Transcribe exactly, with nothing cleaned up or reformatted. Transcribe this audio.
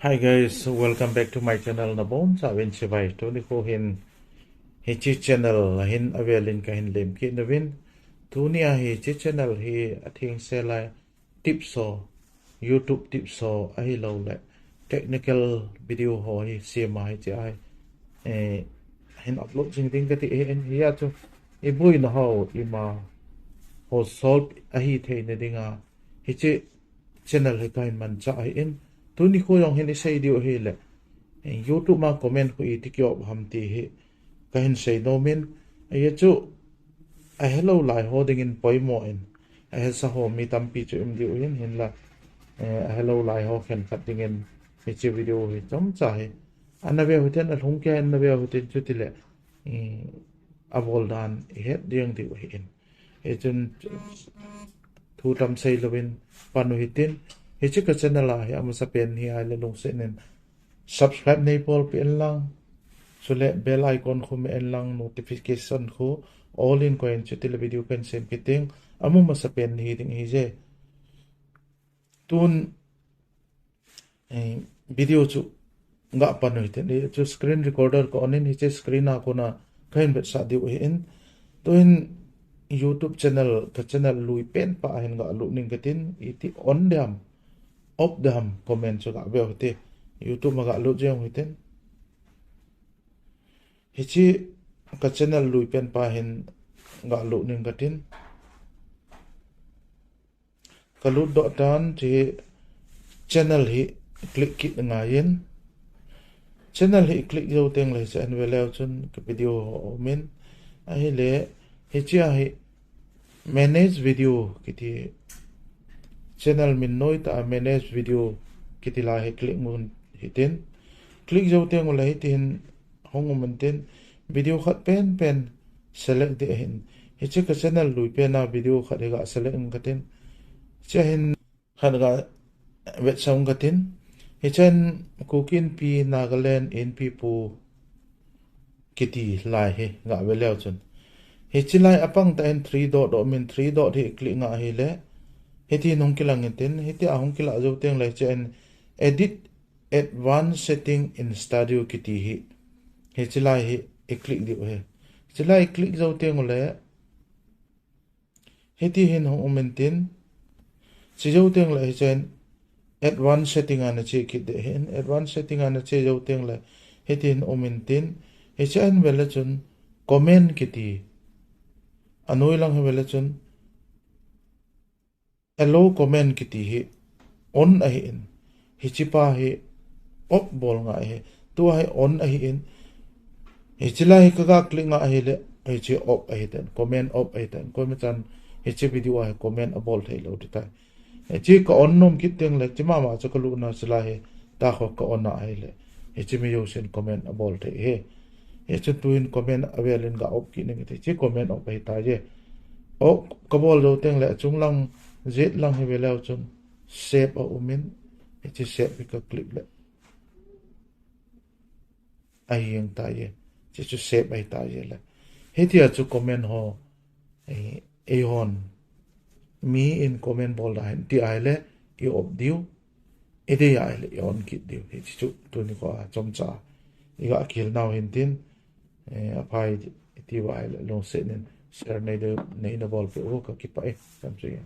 Hi guys, welcome back to my channel, nabonchauvin chibai. Tuni kho hin hiche channel a hin avelin kahin lemkit nauvin. Tunia hiche channel hi athengse lai tips ho, YouTube tips ho ahilouleh technical video ho hi sema hiche a hi, eh, hin upload jing ding kati ahin, hia chu iboina ho ima ho solve ahi theina dinga hiche channel hi kahin manchah ahin. Tuni kho jong hin isei diu ahile, eh, YouTube ma comment khu iti ki-op ham ti hi kahin sei nomin. Ajeh chu ahelou lai ho dingin poimo in, ahesa ho mi tampi chu um diu ahin, hinla, eh, ahelou lai ho khenkhat dingin hiche video hi chomcha hi ana veu hiten, alhung keiya ana veu hiten, chutile, eh, abol dan ihet ding diu ahin. Hichun thu tam seilouvin pan u hitin, hiche ka channel a hi amasapen hi ahile lungset in subscribe neibolpeh in lang, chule bell icon khu me in lang, notification khu all in koi in, chutile video kahin sem kit teng amu masapen hi ding ahije. Tun, eh, video chu ga pan u hiten, eh, chu screen recorder ka on in, hiche screen a kona kahin vetsah diu ahin. Tuhin YouTube channel, ka channel lui pen pa a hin ga lut ning katin, iti on ding ham, off ding ham, comment chu ga veu hite. YouTube ma ga lut jeng u hiten. Hiche ka channel lui pen pa hin ga lut ning katin. Ka lut doh tan, hiche channel hi click kit ngaiyin. Channel hi click jou teng le hiche a hin veleu chun ka video ho umin. Ahile hiche a hi manage video kiti, channel min noitah a manage video kiti lai hi click ngun hitin. Click jou teng ule hiti hin hung um intin, video khat penpen select ding ahin. Hiche ka channel lui pen a video khat hi ga select ing katin. Hiche a hin khat ga vetsah ung katin. Hiche a hin Kuki Inpi Nagaland Inpi Pu kiti lai hi ga veleu chun, hiche lai apang tah in three dot dot min, three dot hi click nga ahile, hiti hin hung kilang intin, hiti a hung kilah jou teng le hiche a hin edit advanced setting in studio kiti hi, hiche lai hi i click diu ahi. Hiche lai i click jou teng ule, hiti hin hung um intin, che jou teng le hiche a hin advanced setting a na che kit ding ahin, advanced setting a na che jou teng le hiti hin um intin, hiche a hin vele chun comment kiti, anoi lang hi vele chun allow comment kiti hi on ahin, hiche pa hi off bol ngai ahi. Tua hi on ahin, hiche lai hi ka ga click nga ahile, hiche off ahitan, comment off ahitan. Koima chan hiche video a hi comment abol thei lou ding tai. Hiche ka on nom kit teng le, hiche mama chu ka lutna hiche lai hi, tua kho ka on a ahile, hiche mi jousen comment abol thei ahi. Hichun tuin comment avel in ga off kit ning kati, hiche comment off ahi tai. Off ka bol jou teng le, achung lang, jet lang hi veleu chun save a um in, hiche save hi ka click le, ahi jeng tai. Hiche chu save ahi tai le. Hitia chu comment ho, eh, eihon mi in comment bol da hen ti ahile i off diu, i dei ahile i on kit diu. Hiche chu tuni kho a chomcha i ga kihil nau hintin, eh, aphai ti uva ahile lungset in share nei ding, nei na bolpeh u, ka kipah e, chomcha.